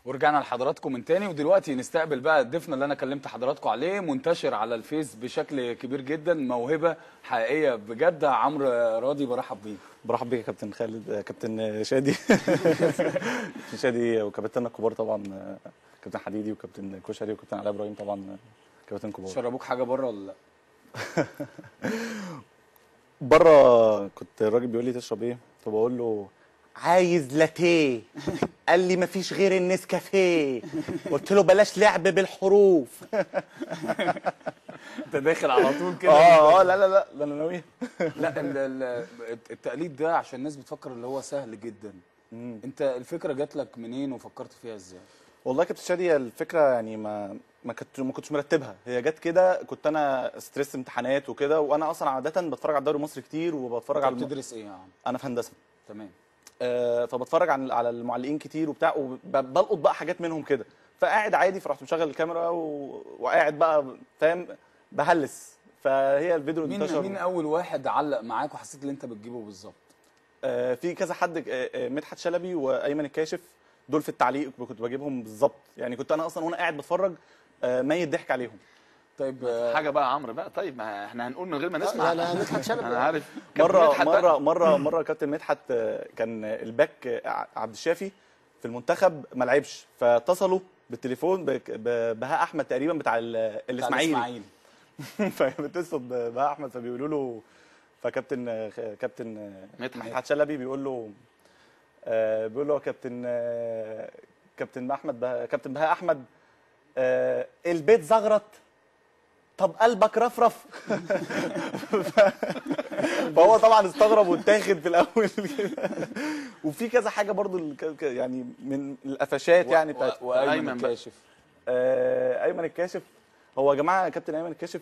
ورجعنا لحضراتكم من تاني، ودلوقتي نستقبل بقى ضيفنا اللي انا كلمت حضراتكم عليه، منتشر على الفيس بشكل كبير جدا، موهبة حقيقية بجد، عمرو راضي. برحب بيك. برحب بيك يا كابتن خالد، كابتن شادي كابتن شادي وكابتننا الكبار طبعا، كابتن حديدي وكابتن كشري وكابتن علاء ابراهيم، طبعا كابتن كبار. شربوك حاجة بره ولا لا؟ بره كنت الراجل بيقول لي تشرب ايه؟ فبقول له عايز لاتية، قال لي مفيش غير النسكافيه، قلت له بلاش لعب بالحروف. انت داخل على طول كده؟ لا لا لا، ده انا ناوي. لا التقليد ده عشان الناس بتفكر اللي هو سهل جدا. انت الفكرة جات لك منين وفكرت فيها ازاي؟ والله يا كابتن شادي الفكرة يعني ما كنتش مرتبها، هي جت كده. كنت انا stress امتحانات وكده، وانا اصلا عادة بتفرج على الدوري المصري كتير، وبتفرج على بتدرس ايه يا عم؟ انا في هندسة. تمام. فبتفرج على المعلقين كتير وبتاع، وبلقط بقى حاجات منهم كده، فقاعد عادي، فرحت مشغل الكاميرا وقاعد بقى فاهم بهلس، فهي الفيديو انتشر. مين اول واحد علق معاك وحسيت ان انت بتجيبه بالظبط؟ في كذا حد، مدحت شلبي وايمن الكاشف، دول في التعليق كنت بجيبهم بالظبط، يعني كنت انا اصلا وانا قاعد بتفرج ميت ضحك عليهم. طيب حاجة بقى يا عمرو بقى، طيب ما احنا هنقول من غير ما نسمع. لا لا مدحت شلبي انا عارف. مرة مرة مرة مرة كابتن مدحت كان الباك عبد الشافي في المنتخب ما لعبش، فاتصلوا بالتليفون ببهاء احمد تقريبا بتاع الاسماعيلي. فبيتصل ببهاء احمد فبيقولوا له، فكابتن كابتن مدحت شلبي بيقول له، كابتن احمد، كابتن بهاء احمد، البيت زغرت، طب قلبك رفرف. فهو طبعا استغرب واتاخد في الاول كده. وفي كذا حاجة برضو يعني من القفشات يعني بتاعت وايمن الكاشف. ايمن الكاشف، هو يا جماعة كابتن ايمن الكاشف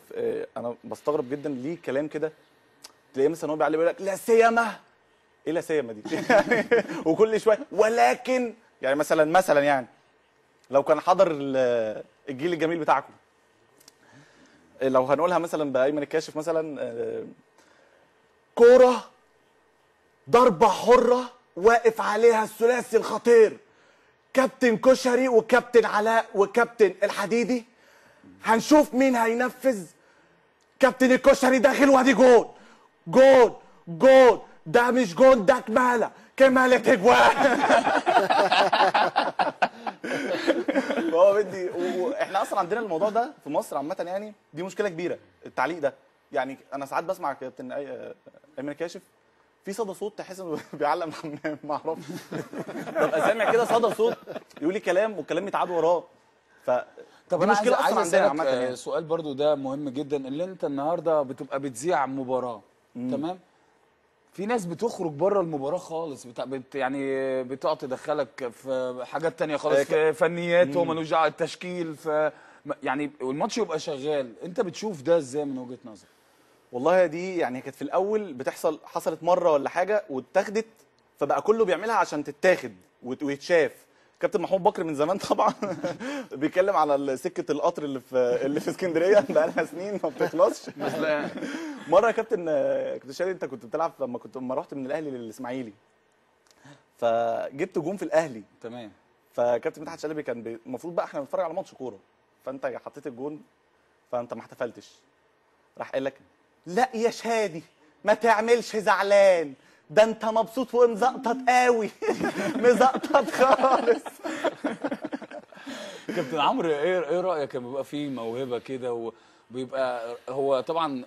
انا بستغرب جدا ليه كلام كده، تلاقيه مثلا هو بيعلق بيقول لك لا سيما، ايه لا سيما دي؟ وكل شوية ولكن، يعني مثلا يعني لو كان حضر الجيل الجميل بتاعكم، لو هنقولها مثلا بايمن الكاشف مثلا، كورة ضربه حره واقف عليها الثلاثي الخطير، كابتن كشري وكابتن علاء وكابتن الحديدي، هنشوف مين هينفذ. كابتن الكشري داخل وادي جون جون جون، ده مش جون ده كماله، كماله اجوان. هو بدي، واحنا اصلا عندنا الموضوع ده في مصر عامة، يعني دي مشكلة كبيرة التعليق ده. يعني انا ساعات بسمع كابتن ايمن الكاشف في صدى صوت، تحس انه بيعلق من الحمام، ما اعرفش. ببقى سامع كده صدى صوت يقول لي كلام والكلام يتعاد وراه. ف طب انا مشكلة اصلا عندنا عامة. يعني سؤال برضو ده مهم جدا، اللي انت النهارده بتبقى بتذيع مباراة، تمام؟ في ناس بتخرج بره المباراة خالص، يعني بتقعد تدخلك في حاجات تانية خالص، في فنيات، هو ملوش دعوه التشكيل، في يعني والماتش يبقى شغال. انت بتشوف ده ازاي من وجهه نظرك؟ والله دي يعني كانت في الاول بتحصل، حصلت مرة ولا حاجة واتاخدت، فبقى كله بيعملها عشان تتاخد ويتشاف. كابتن محمود بكر من زمان طبعا بيتكلم على سكة القطر اللي في اسكندرية بقى لها سنين ما بتخلصش. مرة يا كابتن شادي، انت كنت بتلعب لما رحت من الاهلي للاسماعيلي، فجبت جون في الاهلي، تمام؟ فكابتن مدحت شلبي كان المفروض بقى احنا بنتفرج على ماتش كورة، فانت حطيت الجون فانت ما احتفلتش، راح قال لك لا يا شادي ما تعملش زعلان، ده انت مبسوط ومزقطط قوي. مزقطط خالص. كابتن عمرو، ايه رايك لما بيبقى فيه موهبة كده، وبيبقى هو طبعا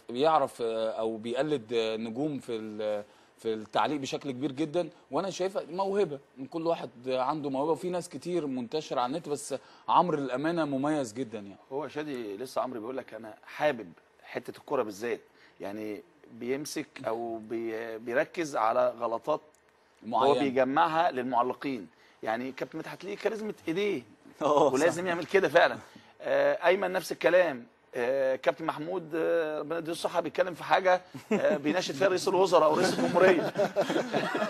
بيعرف او بيقلد نجوم في التعليق بشكل كبير جدا، وانا شايفها موهبة، من كل واحد عنده موهبة، وفي ناس كتير منتشرة على النت، بس عمرو للامانة مميز جدا. يعني هو شادي لسه عمرو بيقول لك انا حابب حتة الكورة بالذات، يعني بيمسك او بيركز على غلطات معينة هو بيجمعها للمعلقين. يعني كابتن مدحت ليه كاريزما ايديه ولازم يعمل كده فعلا. ايمن نفس الكلام. كابتن محمود ربنا يديه الصحة بيتكلم في حاجة بيناشد فيها رئيس الوزراء او رئيس الجمهورية.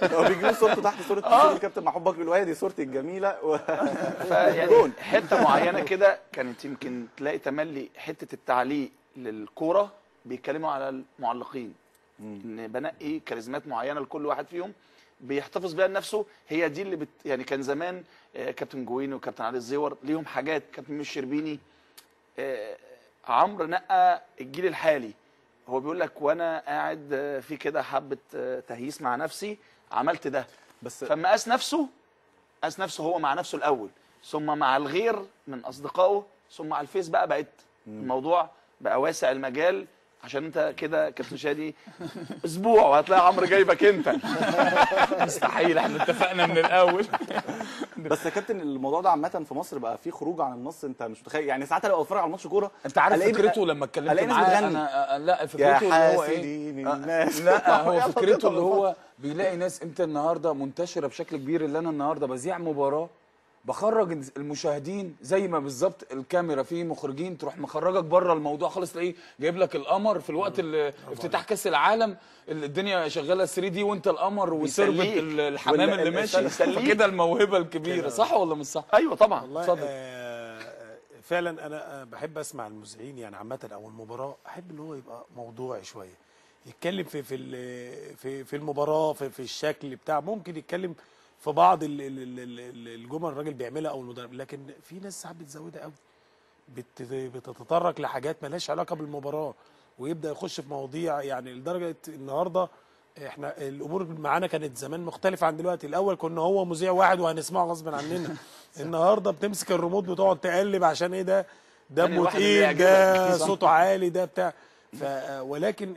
هو بيجيبوا صورته تحت صوره كابتن محمود بكر بيقول دي صورتي الجميلة فيعني حتة معينة كده كانت يمكن تلاقي تملي حتة التعليق للكورة بيتكلموا على المعلقين، ان بنقي كاريزمات معينة لكل واحد فيهم بيحتفظ بيها لنفسه، هي دي اللي يعني كان زمان كابتن جويني وكابتن علي الزيور ليهم حاجات، كابتن الشربيني. عمرو نقى الجيل الحالي، هو بيقول لك وانا قاعد في كده حبه تهييس مع نفسي عملت ده، بس فما قاس نفسه، قاس نفسه هو مع نفسه الاول، ثم مع الغير من اصدقائه، ثم على الفيس بقى بقت الموضوع بقى واسع المجال. عشان انت كده كابتن شادي اسبوع وهتلاقي عمرو جايبك انت. مستحيل، احنا اتفقنا من الاول. بس يا كابتن الموضوع ده عامة في مصر بقى فيه خروج عن النص، انت مش متخيل يعني. ساعات لو اتفرج على ماتش كورة انت عارف فكرته لما اتكلمت معاه انا، لا فكرته اللي هو ايه، لا هو فكرته اللي هو بيلاقي ناس. انت النهارده منتشرة بشكل كبير، اللي انا النهارده بذيع مباراة بخرج المشاهدين زي ما بالظبط الكاميرا في مخرجين تروح مخرجك بره الموضوع خالص، تلاقيه جايب لك القمر في الوقت اللي افتتاح كاس العالم الدنيا شغالة 3 دي وانت القمر وسربة الحمام اللي ماشي، فكده الموهبة الكبيرة. صح ولا مش صح؟ ايوه طبعا. اتفضل. فعلا انا بحب اسمع المذيعين يعني عامة او المباراة، احب ان هو يبقى موضوعي شوية، يتكلم في في في المباراة، في الشكل بتاع، ممكن يتكلم في بعض الجمل الراجل بيعملها او المدرب، لكن في ناس ساعات بتزودها قوي، بتتطرق لحاجات مالهاش علاقة بالمباراة، ويبدا يخش في مواضيع يعني لدرجة النهارده احنا الامور معانا كانت زمان مختلفة عن دلوقتي. الاول كنا هو مذيع واحد وهنسمعه غصب عننا، النهارده بتمسك الريموت بتقعد تقلب عشان ايه، ده دمه تقيل، ده صوته عالي، ده بتاع. ولكن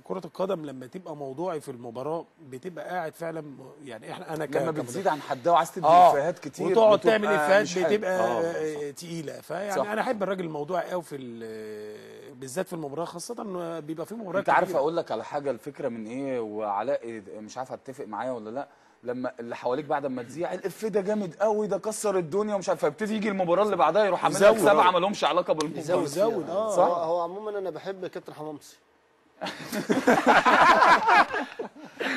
كرة القدم لما تبقى موضوعي في المباراة بتبقى قاعد فعلا يعني. احنا انا لما بتزيد عن حدها وعايز تدي افيهات كتير وتقعد تعمل افيهات بتبقى تقيلة. فيعني انا احب الراجل الموضوعي قوي في بالذات في المباراة، خاصة انه بيبقى في مباريات. انت عارف اقول لك على حاجة، الفكرة من ايه، وعلاء مش عارف هتتفق معايا ولا لا، لما اللي حواليك بعد ما تذيع الإف ده جامد قوي، ده كسر الدنيا ومش عارف، فيبتدي يجي المباراة اللي بعدها يروح عامل لك 7 ما لهمش علاقة بالمباراة. يزود. صح. هو عموما انا بحب كابتن حمامصي.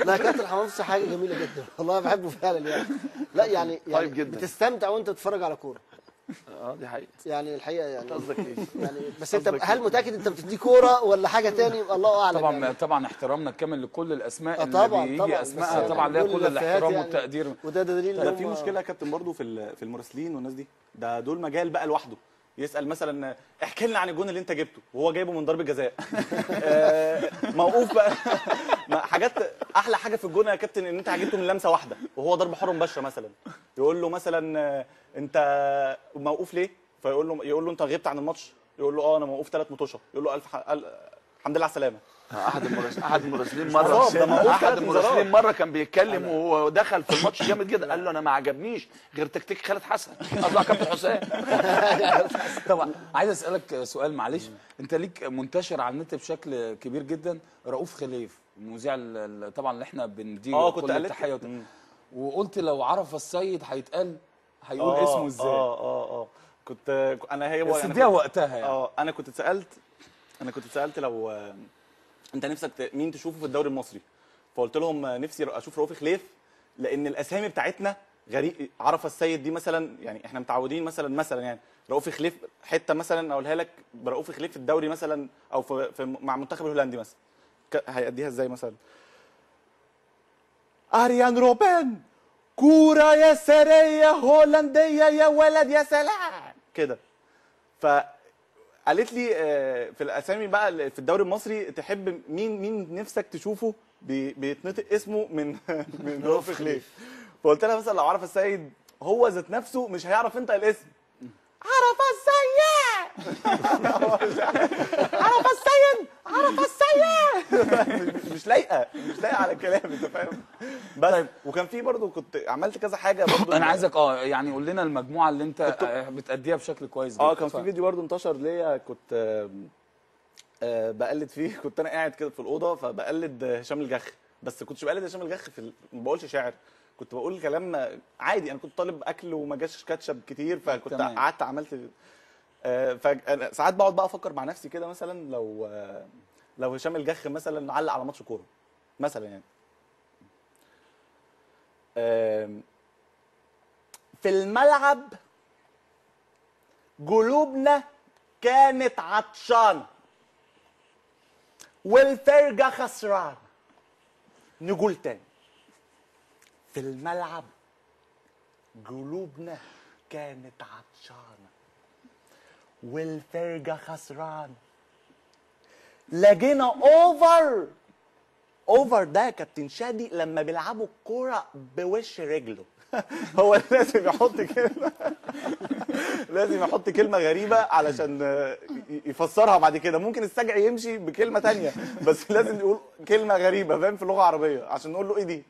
لا كابتن حمامصي حاجة جميلة جدا والله، بحبه فعلا يعني. لا يعني طيب جدا، بتستمتع وانت تتفرج على كورة. دي حقيقة يعني الحقيقة يعني. قصدك ايه؟ يعني بس انت هل متاكد انت بتدي كورة ولا حاجة تاني؟ الله اعلم. طبعا يعني. طبعا احترامنا الكامل لكل الاسماء اللي طبعا بيجي طبعا اسمائها طبعا ليها كل الاحترام يعني والتقدير، وده دليل. ده في مشكلة يا كابتن برضو في المراسلين والناس دي، ده دول مجال بقى لوحده. يسال مثلا احكي لنا عن الجون اللي انت جبته وهو جايبه من ضربه جزاء. موقوف بقى. حاجات احلى حاجة في الجون يا كابتن ان انت جبته من لمسه واحدة وهو ضربه حره مباشرة مثلا. يقول له مثلا انت موقوف ليه؟ فيقول له، يقول له انت غبت عن الماتش، يقول له انا موقوف 3 مطوشه، يقول له الف الحمد لله على السلامة. احد المراسلين مرة، احد المراسلين مرة كان بيتكلم ودخل في الماتش جامد جدا، قال له انا ما عجبنيش غير تكتيك خالد حسن، قصدي كابتن حسام. طبعا عايز اسالك سؤال معلش، انت ليك منتشر على النت بشكل كبير جدا رؤوف خليف المذيع طبعا اللي احنا بنديه كل التحية، وقلت لو عرف السيد هيتقال هيقول اسمه ازاي. كنت انا هي بس اديها وقتها يعني. انا كنت اتسالت لو انت نفسك مين تشوفه في الدوري المصري، فقلت لهم نفسي اشوف رؤوف خليف، لان الاسامي بتاعتنا غريب. عرفه السيد دي مثلا يعني احنا متعودين مثلا يعني رؤوف خليف حتة مثلا اقولها لك، برؤوف خليف في الدوري مثلا او في مع المنتخب الهولندي مثلا هيأديها ازاي مثلا؟ اريان روبن كورة يسارية هولندية يا ولد يا سلام كده. ف قالت لي في الاسامي بقى في الدوري المصري تحب مين نفسك تشوفه بيتنطق اسمه من رؤوف خليف؟ فقلت لها مثلا لو عرف السيد هو ذات نفسه مش هيعرف ينطق الاسم. عرف السيد عرف السيد عرف السيد مش لايقة، مش لايقة على الكلام، انت فاهم؟ بس طيب. وكان في برضو كنت عملت كذا حاجة برضو. انا عايزك يعني قول لنا المجموعة اللي انت بتأديها بشكل كويس جدا. كان في فيديو برضو انتشر ليا كنت بقلد فيه، كنت انا قاعد كده في الاوضة فبقلد هشام الجخ، بس كنتش بقلد هشام الجخ في ما بقولش شعر، كنت بقول كلام عادي. انا كنت طالب اكل وما جاش كاتشب كتير، فكنت قعدت عملت ساعات بقعد بقى افكر مع نفسي كده مثلا لو هشام الجخ مثلا علق على ماتش كورة مثلا يعني، في الملعب قلوبنا كانت عطشانة والفرقة خسرانة، نقول تاني في الملعب قلوبنا كانت عطشانة والفرقة خسرانة، لقينا over over. ده كابتن شادي لما بيلعبوا الكورة بوش رجله. هو لازم يحط كلمة، لازم يحط كلمة غريبة علشان يفسرها بعد كده. ممكن السجع يمشي بكلمه تانية، بس لازم يقول كلمة غريبة، فاهم، في اللغة العربية عشان نقول له ايه دي.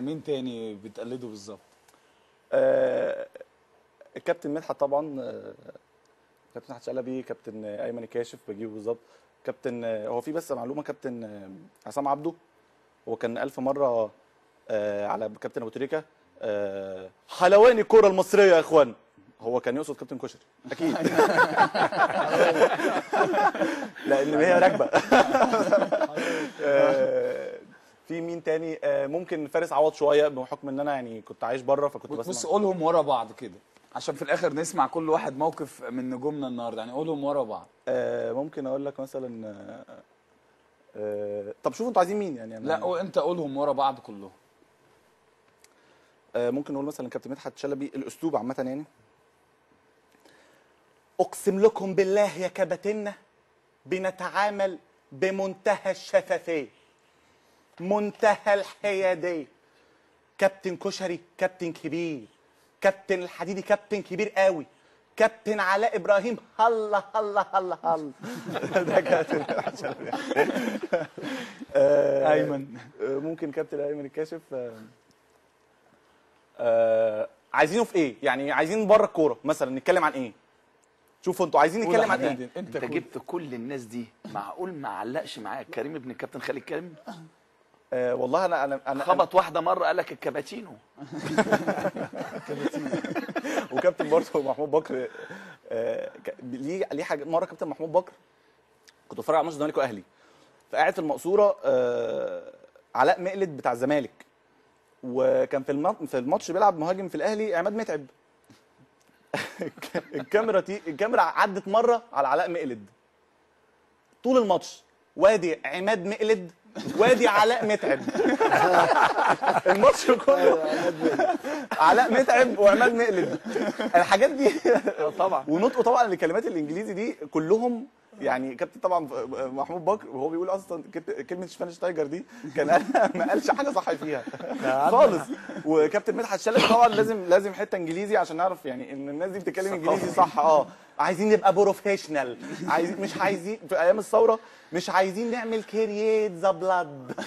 مين تاني بتقلده بالظبط؟ الكابتن مدحت طبعا، كابتن مدحت شلبي، كابتن ايمن الكاشف بجيبه بالظبط، كابتن، هو في بس معلومة، كابتن عصام عبده هو كان 1000 مرة على كابتن ابو تريكه، حلواني الكره المصرية يا اخوان. هو كان يقصد كابتن كشري اكيد. لان هي راكبه. في مين تاني؟ ممكن فارس عوض شوية، بحكم ان انا يعني كنت عايش بره، فكنت بسمع. بص قولهم ورا بعض كده عشان في الاخر نسمع كل واحد موقف من نجومنا النهارده، يعني قولهم ورا بعض. ممكن اقول لك مثلا، طب شوفوا انتوا عايزين مين يعني. لا انت قولهم ورا بعض كلهم. ممكن نقول مثلا كابتن مدحت شلبي، الاسلوب عامة يعني. اقسم لكم بالله يا كباتنة بنتعامل بمنتهى الشفافية، منتهى الحيادية. كابتن كشري كابتن كبير، كابتن الحديدي كابتن كبير قوي، كابتن علاء ابراهيم هلا هلا هلا هلا. ده كابتن مدحت شلبي. ايمن، ممكن كابتن ايمن الكاشف. عايزينه في ايه؟ يعني عايزين بره الكورة مثلا نتكلم عن ايه؟ شوفوا انتوا عايزين نتكلم عن ايه؟ انت جبت كل الناس دي، معقول ما علقش معاك كريم ابن الكابتن خالد كريم؟ والله انا خبط واحدة مرة قال لك الكباتينو. وكابتن برضه محمود بكر، ليه حاجة. مرة كابتن محمود بكر كنت بتفرج على ماتش الزمالك واهلي، فقاعد في المقصورة علاء مقلد بتاع الزمالك، وكان في الماتش بيلعب مهاجم في الاهلي عماد متعب. الكاميرا عدت مرة على علاء مقلد طول الماتش، وادي عماد مقلد وادي علاء متعب. الماتش كله علاء متعب وعماد مقلد، الحاجات دي طبعا. ونطقه طبعا للكلمات الانجليزي دي كلهم يعني. كابتن طبعا محمود بكر وهو بيقول اصلا كلمة شفاينشتايجر دي كان ما قالش حاجة صح فيها خالص. وكابتن مدحت شلبي طبعا لازم حتة انجليزي عشان نعرف يعني ان الناس دي بتتكلم انجليزي صح. عايزين نبقى professional، عايزين، مش عايزين في ايام الثورة، مش عايزين نعمل create the blood.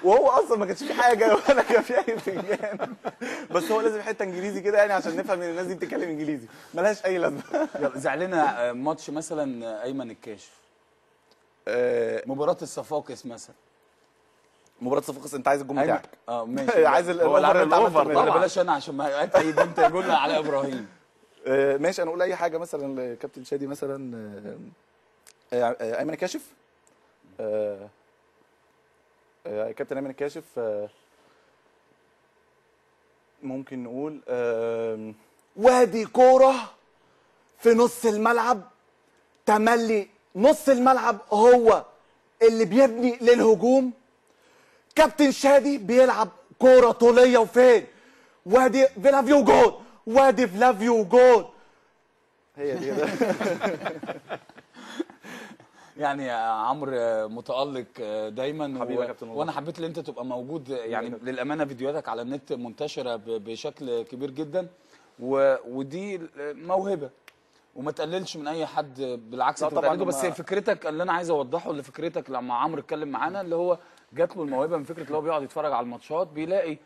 وهو اصلا ما كانش في حاجة ولا كان في اي بتنجان، بس هو لازم حتة انجليزي كده يعني عشان نفهم ان الناس دي بتتكلم انجليزي، ملهاش اي لازمه. يلا زعلنا ماتش مثلا ايمن الكاشف، مباراة الصفاقس مثلا. مباراة الصفاقس انت عايز الجون بتاعك؟ ماشي. عايز ال over طبعا. بلاش انا عشان ما انت جون على ابراهيم. ماشي، انا اقول اي حاجة مثلا كابتن شادي مثلا، ايمن الكاشف، كابتن ايمن الكاشف، ممكن نقول وادي كورة في نص الملعب، تملي نص الملعب هو اللي بيبني للهجوم. كابتن شادي بيلعب كورة طوليه وفين، وادي فلافيو جول، وادي فلافيو جول. هي دي كده. يعني عمرو متألق دايما حبيبي يا كابتن، وانا حبيت ان انت تبقى موجود. يعني للامانة فيديوهاتك على النت منتشرة بشكل كبير جدا، ودي موهبة وما تقللش من اي حد، بالعكس انت بتقلده. بس فكرتك اللي انا عايز اوضحه، اللي فكرتك لما عمرو اتكلم معانا اللي هو جات له الموهبة من فكرة اللي هو بيقعد يتفرج على الماتشات، بيلاقي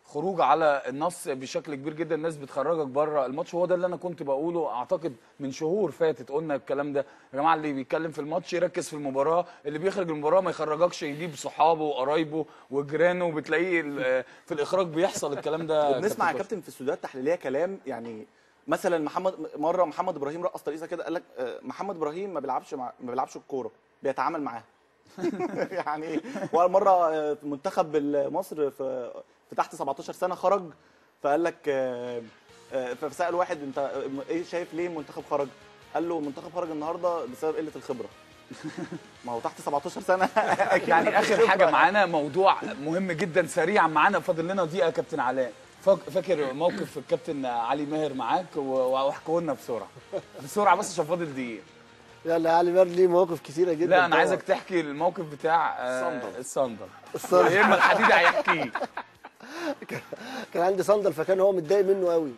خروج على النص بشكل كبير جدا، الناس بتخرجك بره الماتش. وهو ده اللي انا كنت بقوله اعتقد من شهور فاتت، قلنا الكلام ده يا جماعة، اللي بيتكلم في الماتش يركز في المباراة، اللي بيخرج المباراة ما يخرجكش، يجيب صحابه وقرايبه وجيرانه، وبتلاقيه في الاخراج بيحصل الكلام ده. وبنسمع يا كابتن في الاستوديوهات التحليلية كلام، يعني مثلا محمد ابراهيم رقص ترقيصه كده، قال لك محمد ابراهيم ما بيلعبش الكورة، بيتعامل معاها. يعني ومرة في منتخب مصر في تحت 17 سنة خرج، فقال لك، فسأل واحد انت ايه شايف ليه المنتخب خرج؟ قال له المنتخب خرج النهارده بسبب قلة الخبرة. ما هو تحت 17 سنة يعني اخر حاجة معانا موضوع مهم جدا سريعا، معانا فاضل لنا دقيقة يا كابتن علاء. فاكر موقف الكابتن علي ماهر معاك؟ واحكوا لنا بسرعة بسرعة بس عشان فاضل دقيقة. يلا يا علي ماهر ليه مواقف كتيرة جدا. لا انا عايزك تحكي الموقف بتاع الصندل. يا اما الحديد هيحكيه. كان عندي صندل، فكان هو متضايق منه قوي.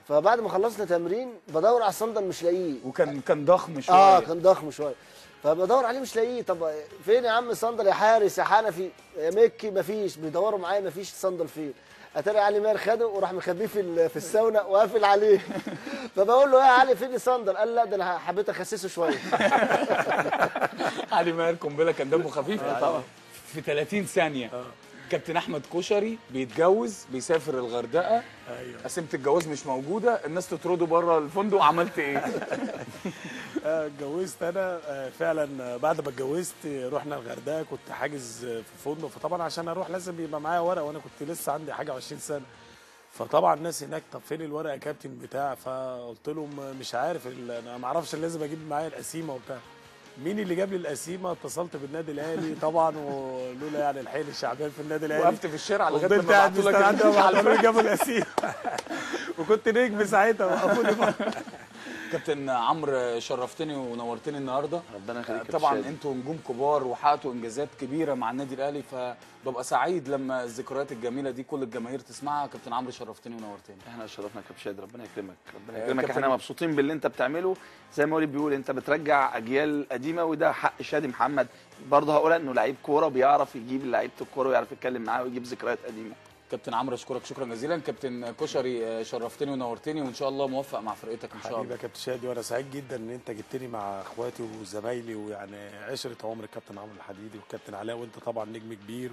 فبعد ما خلصنا تمرين بدور على الصندل مش لاقيه، وكان ضخم شوية. كان ضخم شوية، فبدور عليه مش لاقيه. طب فين يا عم الصندل يا حارس يا حنفي يا مكي؟ مفيش. بيدوروا معايا مفيش الصندل فين. اتاري علي ماهر خده وراح مخبيه في الساونا وقافل عليه. فبقول له يا علي فين الصندل؟ قال لا ده انا حبيت اخسسه شوية. علي ماهر قنبلة، كان دمه خفيف طبعا. في 30 ثانية كابتن احمد كشري بيتجوز، بيسافر الغردقه. ايوه. قسيمه الجواز مش موجودة، الناس تطرده بره الفندق. عملت ايه؟ اتجوزت انا فعلا. بعد ما اتجوزت رحنا الغردقه، كنت حاجز في فندق، فطبعا عشان اروح لازم يبقى معايا ورقة، وانا كنت لسه عندي حاجة 20 سنة. فطبعا الناس هناك طب فين الورقة يا كابتن بتاع؟ فقلت لهم مش عارف، انا ما اعرفش، لازم اجيب معايا القسيمه وبتاع. مين اللي جاب لي القسيمه؟ اتصلت بالنادي الاهلي طبعا، ولولا يعني الحيل الشعبان في النادي الاهلي وقفت في الشارع لغاية ما بعتوا لك جابوا القسيمه. وكنت نجم ساعتها، وقفوني. كابتن عمرو شرفتني ونورتني النهارده، ربنا يخليك. طبعا انتوا نجوم كبار وحققتوا انجازات كبيرة مع النادي الاهلي، فببقى سعيد لما الذكريات الجميلة دي كل الجماهير تسمعها. كابتن عمرو شرفتني ونورتني. احنا شرفنا كابتن شادي، ربنا يكرمك، ربنا يكرمك. احنا مبسوطين باللي انت بتعمله، زي ما وليد بيقول انت بترجع اجيال قديمة، وده حق شادي محمد برضه. هقولها انه لعيب كورة بيعرف يجيب لعيبة الكورة ويعرف يتكلم معاه ويجيب ذكريات قديمة. كابتن عمرو اشكرك شكرا جزيلا. كابتن كشري شرفتني ونورتني، وان شاء الله موفق مع فرقتك ان شاء الله. حبيبي يا كابتن شادي، وانا سعيد جدا ان انت جبتني مع اخواتي وزمايلي، ويعني عشرة عمر الكابتن عمرو الحديدي والكابتن علاء، وانت طبعا نجم كبير،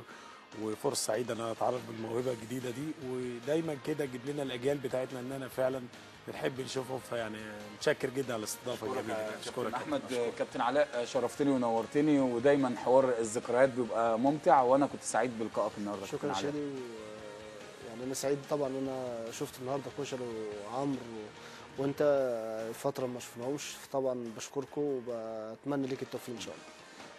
وفرصه سعيدة ان انا اتعرف بالموهبه الجديدة دي، ودايما كده تجيب لنا الاجيال بتاعتنا اننا فعلا بنحب نشوفهم. فيعني متشكر جدا على الاستضافة الجميلة دي. اشكرك احمد. كابتن علاء شرفتني ونورتني، ودايما حوار الذكريات بيبقى ممتع، وانا كنت سعيد بلقائك النهارده. شكرا شادي، يعني انا سعيد طبعا ان انا شفت النهارده كشري وعمرو وانت فترة ما شفناهمش، طبعا بشكركم وبتمنى ليك التوفيق ان شاء الله.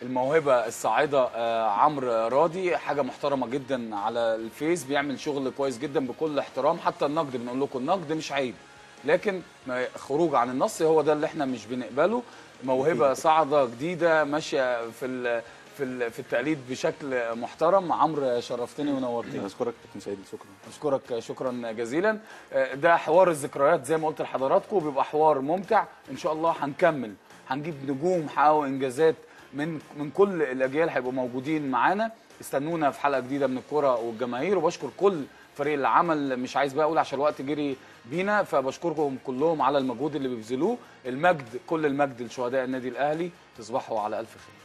الموهبة الصاعدة عمرو راضي حاجة محترمه جدا على الفيس، بيعمل شغل كويس جدا بكل احترام. حتى النقد بنقول لكم النقد مش عيب، لكن خروج عن النص هو ده اللي احنا مش بنقبله. موهبة صاعده جديدة ماشية في في التقليد بشكل محترم. عمرو شرفتني ونورتني. اشكرك كابتن شادي، شكرا. اشكرك شكرا جزيلا. ده حوار الذكريات زي ما قلت لحضراتكم، بيبقى حوار ممتع. ان شاء الله هنكمل، هنجيب نجوم حققوا انجازات من كل الاجيال هيبقوا موجودين معانا. استنونا في حلقة جديدة من الكره والجماهير، وبشكر كل فريق العمل. مش عايز بقى اقول عشان الوقت جري بينا، فبشكركم كلهم على المجهود اللي بيبذلوه. المجد كل المجد لشهداء النادي الاهلي. تصبحوا على الف خير.